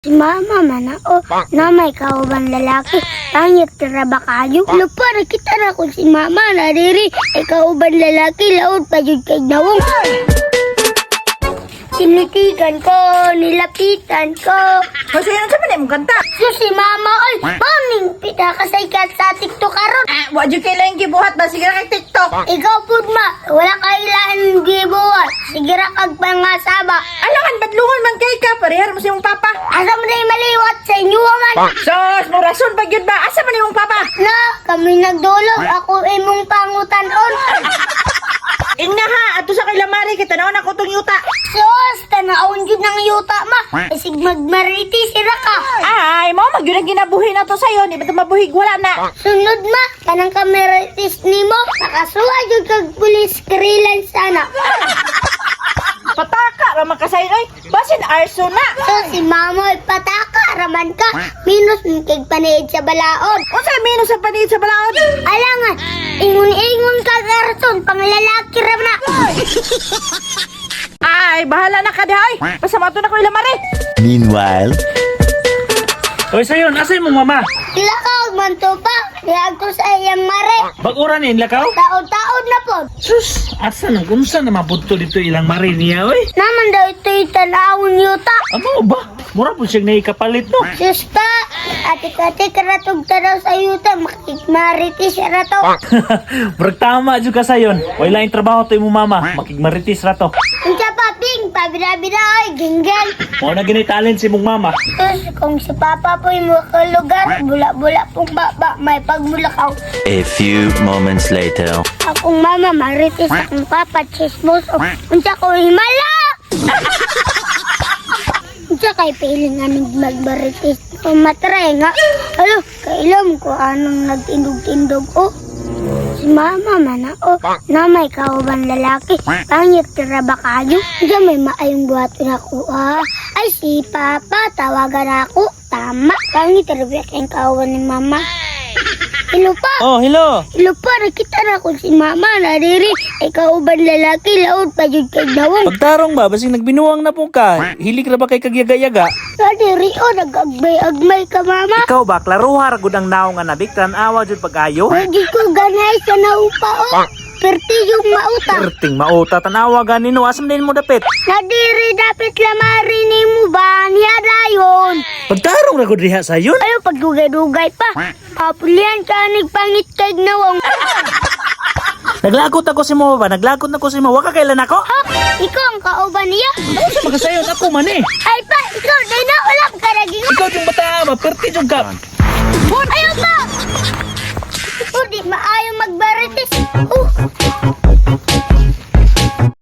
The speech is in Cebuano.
Si mama man ako, na may kauban lalaki. Pangit ra ba kayo? Lupa na kita na kung si mama na diri. Ay kauban lalaki, laod pa jud kay nawong. Tinitigan ko, nilapitan ko. Hoy, sayo unsa man imong kanta? So si mama, ay, morning, pita ka sa ikat sa TikTok karon. Ah, wa jud kay laing gibuhat ba sige ra kay TikTok. Ikaw pud ma, wala ka ilan gibuhat. Sige ra kag pangasaba. Alangan badlungon man kay ka, parehar mo sa imong papa. Asa mo na maliwat sa inyo man? Sos, mo rason pa gyud ba? Asa man imong papa? Na, kami nagdulog. Ako imong pangutanon. Ingna ha, adto sa kay Lamari kay tan-awon ako tong yuta. Sus, tanawon jud ng yuta ma. Isig magmariti sira ka. Ay, mao man gyud ang ginabuhi na to sayo, di ba to mabuhig wala na. Sunod ma, kanang kameritis nimo, makasuwa jud kag police clearance ana. Pataka ra man ka sayo oy. Basin arso na. So si mama ay pataka raman ka. Minus man kay paniid sa balaod. Unsa minus sa paniid sa balaod? Alangan, ingon-ingon ka garson, panglalaki ra na. Ay, bahala na ka diha oy. Basta mato na ko Lamari. Meanwhile, Oy, sayon, asa imong mama? Kilakaw man to pa, niadto sa iyang mare. Bag-ura ni lakaw? Taon-taon na po. Sus, asa nang unsa na mabudto dito ilang mare niya, oy? Naman daw ito'y tanawon yuta. Amo ba? Mura po siyang naikapalit, no? Sus pa, ati-ati karatog tanaw sa yuta, makikmaritis rato. Murag tama jud ka sayon. Wala yung trabaho to imong mama. Makigmaritis ra to. Unsa pa, Ping, pabira-bira ay, ginggan. Mao na gini talent si imong mama. Sus, kung si Papa po'y makalugar, bula-bula pong baba, may pagbulakaw. A few moments later. Akong mama, maritis akong papa, chismoso. Unsa ko himala! Unsa kay piling nga magmaritis? Umatray nga. Alo, kailam ko anong nagtindog-tindog oh. Si mama man ako, na may kauban lalaki. Pangit ra ba kayo? Unsa may maayong buhat na ako ah. Ay si papa, tawagan ako. Tama. Pangit ra ba kayong kauban ni mama? Hello pa. Oh, hello. Hello pa, nakita na ko si mama na diri. Ikaw uban lalaki, laod pa jud kay dawong. Pagtarong ba, basing nagbinuang na po ka. Hilig ra ba kay kagyaga-yaga? Na diri o, nag-agmay-agmay ka mama. Ikaw ba, klaruha ra gud ang naong nga nabik, tan-awa jud pag-ayo. Pwede ko ganay sa naupa o. Perti yung mauta. Perting mauta, tan-awa ganino, asam din mo dapit. Na diri dapit lamari ni mo ba niya dayon. Pagtarong ra gud diha sayon. Ayo pagdugay-dugay pa. Papulian ka nagpangit kay nawong. Naglagot ako si mo ba? Naglagot na ko si mo. Wa ka kailan ako? Ha? Ikaw ang kauban niya? Unsa makasayon ako man eh. Ay pa, ikaw day na wala ka naging. Ikaw yung bata ba? Perti jud ka. Ayaw pa! O, di maayo magbaritis. Oh.